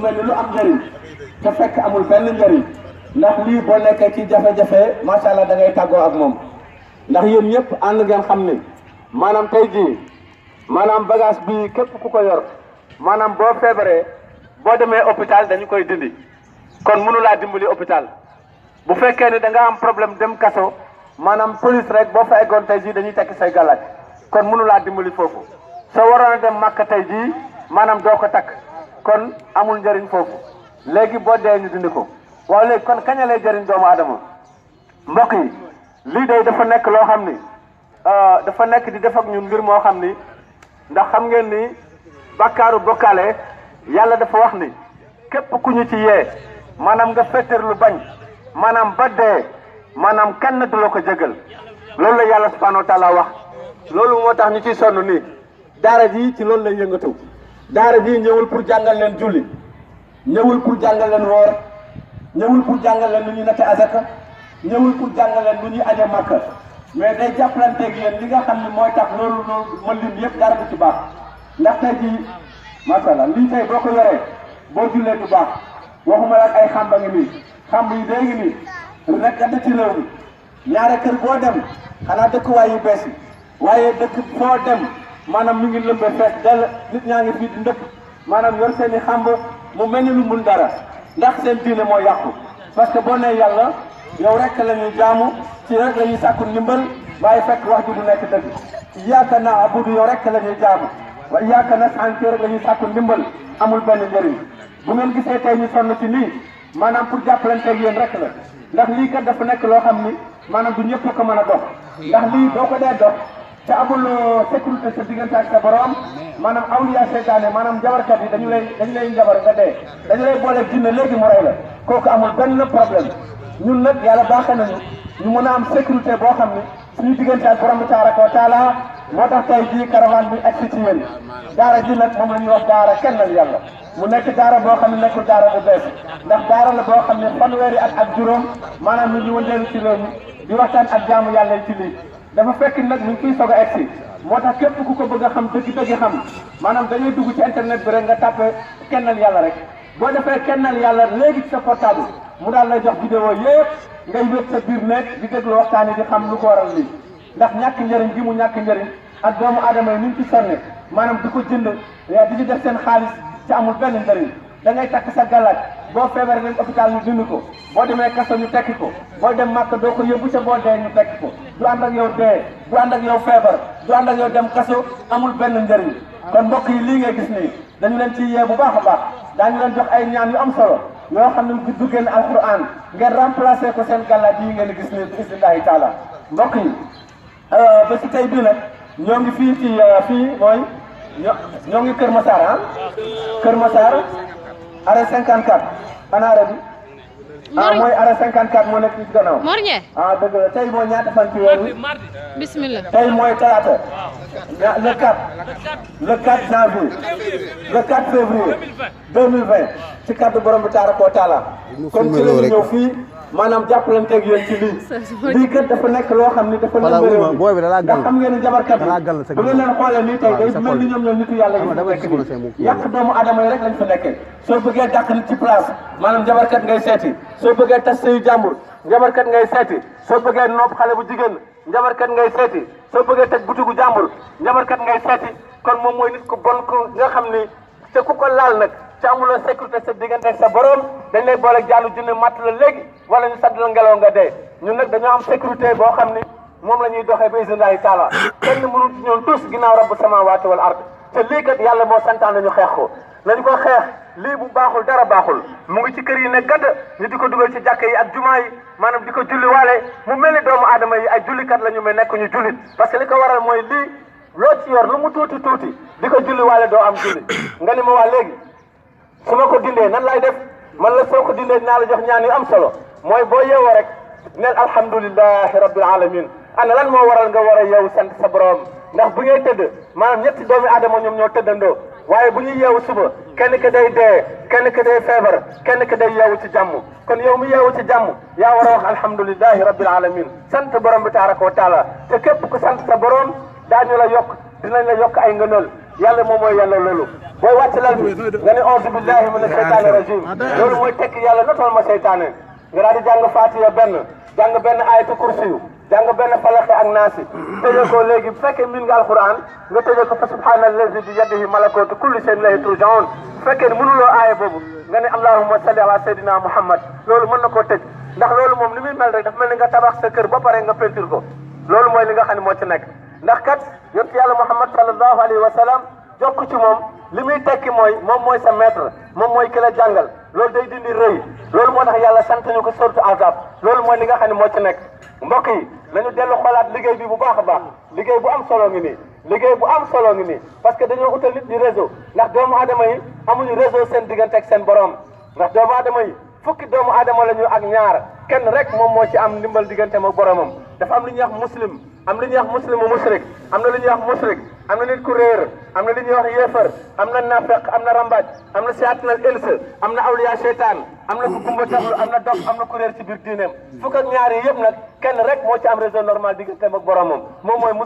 mel ni lu am njëriñ te fekk amul benn njëriñ ndax lii boo nekkee ci jafe-jafe macha allah da ngay tàggoo ak moom ndax yéen ñëpp ànd ngeen xam ni maanaam tey jii maanaam bagage bi képp ku ko yor maanaam boo feebaree boo demee hôpital dañu koy dindi kon mënu laa dimbali hôpital bu fekkee ni da nga am problème dem kaso maanaam police rek boo fa eggoon tey jii dañuy tekki say gàllaaj kon mënu laa dimbali foofu soo waroon a dem Màkka tey jii maanaam doo ko takk kon amul njëriñ foofu léegi boo dee ñu dindi ko waaw léegi kon kañ lay jëriñ doomu aadama mbokk yi lii day dafa nekk loo xam ni dafa nekk di def ak ñun mbir moo xam ni ndax xam ngeen ni bàkkaaru bokkaale yàlla dafa wax ni képp ku ñu ci yee maanaam nga fetteer lu bañ maanaam ba dee maanaam kenn du la ko jégal loolu la yàlla subhanahu wa taala wax loolu moo tax ñu ciy sonn nii daara ji ci loolu lay yëngatu daara ji ñëwul pour jàngal leen julli ñëwul pour jàngal leen woor ñëwul pour jàngal leen nu ñuy natte azaka ñëwul pour jàngal leen nu ñuy aje Makka mais day jàppalanteeg yéen li nga xam ne mooy tax loolu ma lim yëpp dara du ci baax ndax tey jii macha allah lii tey boo ko yoree boo jullee du baax waxuma la ay xamba ngi nii xamb yi dee ngi nii rek nga ci réew mi ñaare kër boo dem xanaa dëkkuwaay yu bees yi waaye dëkk foo dem maanaam mi ngi lëmbe fees dell nit ñaa ngi fii di ndëpp maanaam yor seen i xamb mu mel ni lu mun dara ndax seen diine moo yàqu parce que boo nee yàlla yow rek la ñuy jaamu ci rek la ñuy sàkku ndimbal waaye fekk wax ji du nekk dëgg iyyaka na'budu yow rek la ñuy jaamu wa iyyaka nasta'in rek la ñuy sàkku ndimbal amul benn njëriñ bu ngeen gisee tey ñu sonn ci lii maanaam pour jàppalanteeg yéen rek la ndax lii kat dafa nekk loo xam ni maanaam du ñëpp ko mën a dox ndax lii boo ko dee dox te amul sécurité sa diggante ak sa borom maanaam awliya seytaane maanaam jabarkat yi dañu lay jabar nga dee dañu lay boole jinne léegi mu rey la kooku amul benn problème ñun nag yàlla baaxee nañu ñu mën a am sécurité boo xam ni suñu diggante ak borom bi tabaraka wa taala moo tax tey jii caravane bi agsi ci yéen daara ji nag moom la ñuy wax Daara Kennal Yalla mu nekk daara boo xam ne nekkul daara bu bees ndax daara la boo xam ne fanweeri at ak juróom maanaam ñu ngi wëndeelu ci réew mi di waxtaan ak jaamu yàlla yi ci lii dafa fekk nag ñu ngi fiy soog a egsi moo tax képp ku ko bëgg a xam dëgg-dëgg xam maanaam dañuy dugg ci internet bi rek nga tàppe Kennal Yalla rek boo defee Kennal Yalla léegi ci sa portable mu daal lay jox vidéo yëpp ngay wét sa biir nekk di déglu waxtaan yi di xam lu ko waral lii ndax ñàkk njëriñ gi mu ñàkk njëriñ ak doomu aadama yi ni ñu ci sonne maanaam di ko jënd di ci def seen xaalis ci amul benn njëriñ da ngay takk sa gàllaaj boo feebaree dem hôpital ñu dindi ko boo demee kaso ñu tekki ko boo dem Màkka doo ko yóbbu ca boo dee ñu tekki ko du ànd ak yow dee du ànd ak yow feebar du ànd ak yow dem kaso amul benn njëriñ kon mbokk yi lii ngay gis nii dañu leen ci yee bu baax a baax daañu leen jox ay ñaan yu am solo yoo xam ne mu duggee ne alquran ngeen remplacer ko seen gàllaaj yi ngeen gis nii bi isnillahi taala mbokk yi ba si tey bii nag ñoo ngi fii ci fii mooy ñoo ngi Kër Massar ah Kër Massar arrêt 54 ana arrêt bi mooy arrêt 54 moo nekk ci gannaaw dëgg la tey mooy ñaata fan ci weer wi bismillah tey mooy talaata le 4 janvier le 4 février 2020 ci kàddu borom bi tabaraka wa taala kon ci la ñu ñëw fii maanaam jàppalanteeg yéen ci lii kat dafa nekk loo xam ni dafa lëmb réew mi ndax xam ngeen ni jabarkat yi bu ngeen leen xoolee nii tey day mel ni ñoom ñoom nitu yàlla yi nekk nii yàq doomu aadama yi rek lañ fa nekkee soo bëggee dàq nit ci place maanaam jabarkat ngay seeti soo bëggee tas sëyu jàmbur jabarkat ngay seeti soo bëggee nopp xale bu jigéen jabarkat ngay seeti soo bëggee teg butigu jàmbur jabarkat ngay seeti kon moom mooy nit ku bon ko nga xam ni te ku ko laal nag te amuloo sécurité sa diggante sa borom dañ lay boole jàllu junne matt la léegi wala ñu sadd la ngelaw nga dee ñun nag dañoo am sécurité boo xam ni moom la ñuy doxee ba isnillahi taala kenn mënul ci ñoom tous ginnaaw rabbu samawati wal ard te lii kat yàlla moo santaan nañu xeex ko nañu ko xeex lii bu baaxul dara baaxul mu ngi ci kër yi ne gadd ñu di ko dugal ci jàkka yi ak jumaa yi maanaam di ko julli waale mu mel ni doomu aadama yi ay jullikat la ñu mais nekk ñu jullit parce que li ko waral mooy lii loo ci yor lu mu tuuti tuuti di ko julli waale doo am julli nga ni ma waa léegi su ma ko dindee nan lay def man la soo ko dindee dinaa la jox ñaan yu am solo mooy boo yeewoo rek neel alhamdulillahi rabbil alamin ana lan moo waral nga war a yeewu sant sa borom ndax bu ngay tëdd maanaam ñetti doomi aadama ñoom ñoo tëddandoo waaye bu ñuy yeewu suba kenn ki day dee kenn ki day feebar kenn ki day yeewu ci jàmm kon yow mi yeewu ci jàmm yaa war a wax alhamdulillahi rabbil alamin sant borom bi tabaraka wa taala te képp ku sant sa borom daañu la yokk dinañ la yokk ay ngëneel yàlla moom mooy yàlla loolu booy wàcc lal bi nga ne auzu billahi mina shaytaani rajim loolu mooy tekki yàlla notal ma seytaane nga daal di jàng Fatiha jàng benn ayatu kursiyu jàng benn falaxe ak naasi tëjee ko léegi bu fekkee min nga alquran nga tëjee ko fa subhaanallazi bi yadihi malakuutu kulli shay'in ilayhi turja'un bu fekkee ne mënuloo aaya boobu nga ne allahumma salli ala sayyidina muhammad loolu mën na koo tëj ndax loolu moom li muy mel rek dafa mel ni nga tabax sa kër ba pare nga peinture ko loolu mooy li nga xam ne moo ci nekk ndax kat yonent yàlla muhammad sallallahu alayhi wa sallam jokk ci moom li muy tekki mooy moom mooy sa maître moom mooy ki la jàngal loolu day dindi rëy loolu moo tax yàlla sant ñu ko sortu azab loolu mooy li nga xam ne moo ci nekk mbokk yi nañu dellu xoolaat liggéey bi bu baax a baax liggéey bu am solo ngi nii liggéey bu am solo ngi nii parce que dañoo utal nit ñi réseau ndax doomu aadama yi amuñu réseau seen diggante ak seen borom ndax doomu aadama yi fukki doomu aadama la ñu ak ñaar kenn rek moom moo ci am ndimbal digganteem ak boromam dafa am lu ñuy wax muslim am lu ñuy wax muslimu musrik am na lu ñuy wax musrik am na nit ku réer am na lu ñuy wax yéefar am na nafeq am na rambaaj am na siyaatinal ilsa am na awliya seytaan am na ku kumba taxlu am na dof am na ku réer ci biir diineem fukk ak ñaar yi yëpp nag kenn rek moo ci am réseau normal digganteem ak boromam moom mooy muslim